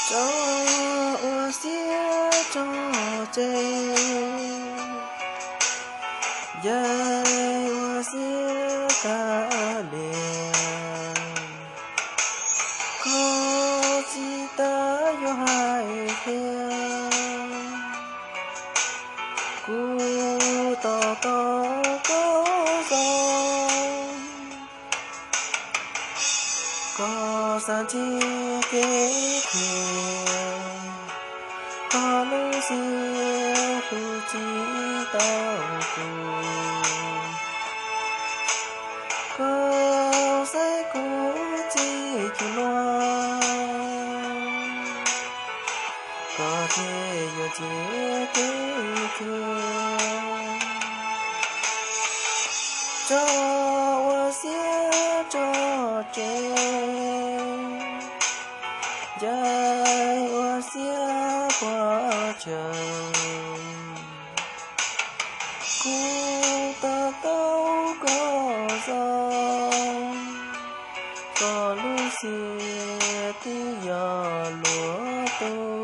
Tso ua siab tso tseg, ncaig ua siab tag li. Koj tsis tas yuav hais tias kuv to taub koj zoo. Koj xav ntsib kev khiav, koj lub siab hlub tsis tau kuv. Koj saib kuv txij cuag luag, koj thiaj yuav ntsiag kev khiav. Tso ua siab tso tseg, ncaig ua siab puas tsawg. Kuv to taub koj zoo, koj lub siab twb yog luag tu.